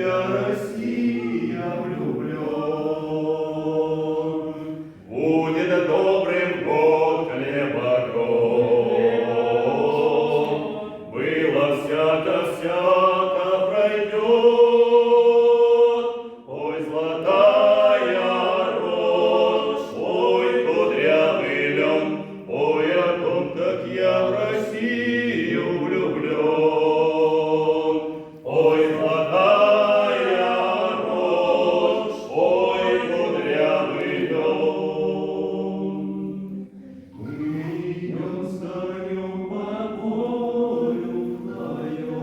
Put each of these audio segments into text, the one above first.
тебя, Россия, влюблен. Будет добрым год хлебороб, Было всяко-всяко пройдет. Ой, золотая рожь, ой, кудрявый лен, Ой, о том, как я в Россию влюблен. Ой, золотая рожь, ой, кудрявый лен. Мы идем с конем по полю вдвоем.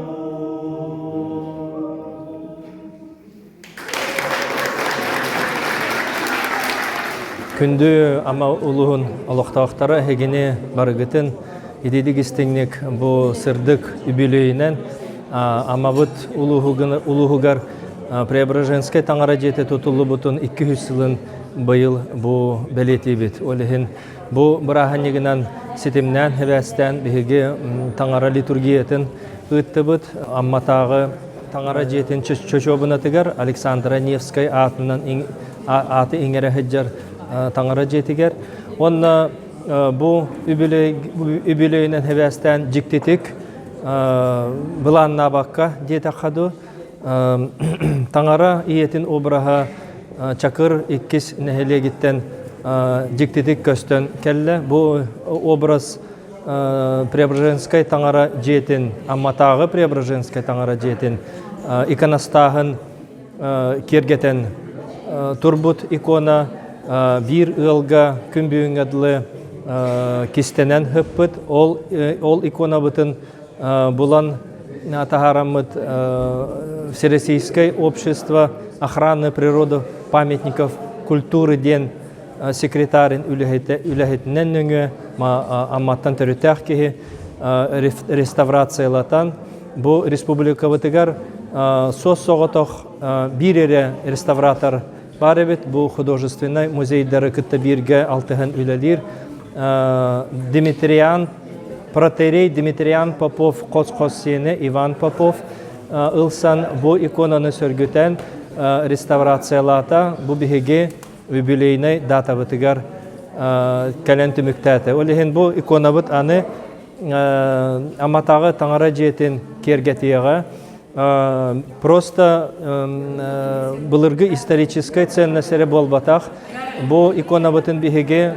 Күндү Амма улууһун олохтоохторо эһигини барыгытын итиитик истиҥник бу сырдык үбүлүөйүнэн Аммабыт улууһугар Преображенскай таҥара дьиэтэ тутуллубутун 200 сылын быйыл бу бэлиэтиибит. Ол иһин бу бырааһынньыгынан ситимнээн сибээстээн биһиги таҥара литургиятын ыыттыбыт. Амматааҕы таҥара дьиэтин чочуобунатыгар Александра Невскай аатынан ааты иҥэрэ сылдьар таҥара дьиэтигэр. Уонна бу үбүлүөйүнэн сибээстээн дьиктитик былааннаабакка диэтэххэ дуу, таҥара ийэтин обраһа Чакыр иккис нэһилиэгиттэн дьиктитик көстөн кэллэ. Бу образ Преображенскай таҥара дьиэтин, Амматааҕы Преображенскай таҥара дьиэтин иконостаһын киэргэтэн турбут икона биир ыалга күн бүгүҥҥэ дылы кистэнэн ыппыт. Ол, ол иконабытын булан таһаараммыт Всероссийское общество охраны природы памятников культуры диэн секретарын үлэһитинэн нөҥүө Амматтан төрүттээх киһи реставрациялатан бу республикабытыгар суос-соҕотох биир эрэ реставратор баар эбит. Бу художественнай музейдары кытта бииргэ алтыһан үлэлиир Дмитриан протоиерей Дмитриан Попов хос-хос сиэнэ Иван Попов ылсан бу иконаны сөргүтэн реставрациялаата. Бу биһиги юбилейнай датабытыгар кэлэн түмүктээтэ. Ол иһин бу иконабыт аны Аматааҕы таҥара дьиэтин киэргэтиэҕэ. Просто былыргы историческай ценность эрэ буолбатах. Бу иконабытын биһиги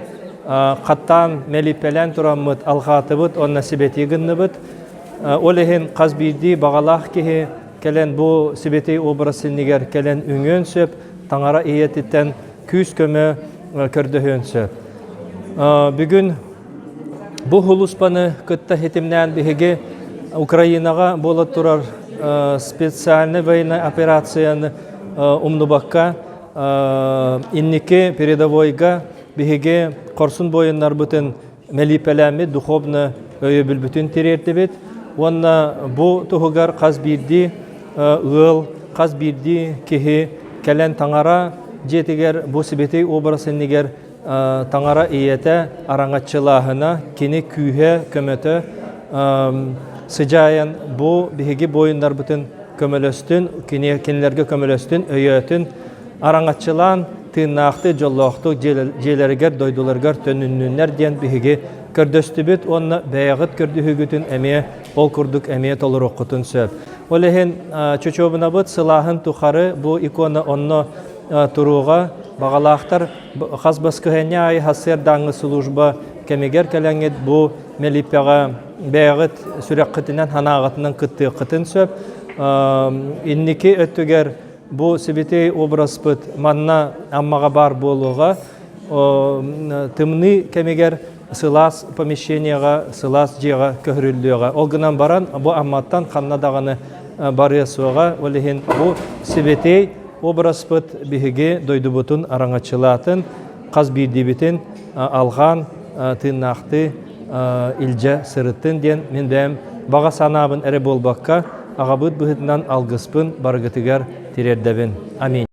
хаттаан мэлиппэлээн тураммыт алҕаатыбыт уонна сибэтии гынныбыт. Ол иһин хас биирдии баҕалаах киһи кэлэн бу сибэтий образ иннигэр кэлэн үҥүөн сөп, таҥара ийэтиттэн күүс-көмө көрдөһүөн сөп. Бүгүн бу сулууспаны кытта ситимнээн биһиги Украинаҕа буола турар специальный военная операцияны умнубакка инники передовойга биһиги хорсун буойуннарбытын мэлииппэлээммит духовно өйөбүлбүтүн тириэрдибит уонна бу туһугар хас биирдии ыал, хас биирдии киһи кэлэн таҥара дьиэтигэр бу сибэтий образ иннигэр таҥара ийэтэ араҥаччылааһына, кини күүһэ, көмөтө сыдьаайан бу биһиги буойуннарбытын көмөлөстүн, кинилэргэ көмөлөстүн, өйөөтүн, араҥаччылаан тыыннаахтыы, дьоллоохтук дьиэлэригэр, дойдуларыгар төнүннүннэр диэн биһиги көрдөстүбүт уонна бэйэҕит көрдөһүүгүтүн эмиэ ол курдук эмиэ толоруоххутун сөп. Ол иһин чочуобунабыт сылааһын тухары бу икона онно туруоҕа баҕалаахтар хас баскыһыанньа аайы сарсыардааҥҥы служба кэмигэр кэлэҥҥит бу мэлиппэҕэ бэйэҕит сүрэххитинэн санааҕытынан кыттыаххытын сөп. Инники өттүгэр Бу сибэтиэй образпыт манна Аммаҕа баар буолуоҕа. Тымныы кэмигэр сылаас помещениеҕа, сылаас дьиэҕэ көһөрүллүөҕэ. Ол гынан баран бу Амматтан ханна даҕаны барыа суоҕа. Ол иһин бу сибэтиэй образпыт биһиги дойдубутун араҥаччылаатын, хас биирдиибитин алҕаан тыыннаахтыы илдьэ сырыттын диэн мин бэйэм баҕа санаабын эрэ буолбакка, аҕабыт быһыытынан алгыспын барыгытыгар тириэрдэбин. Аминь.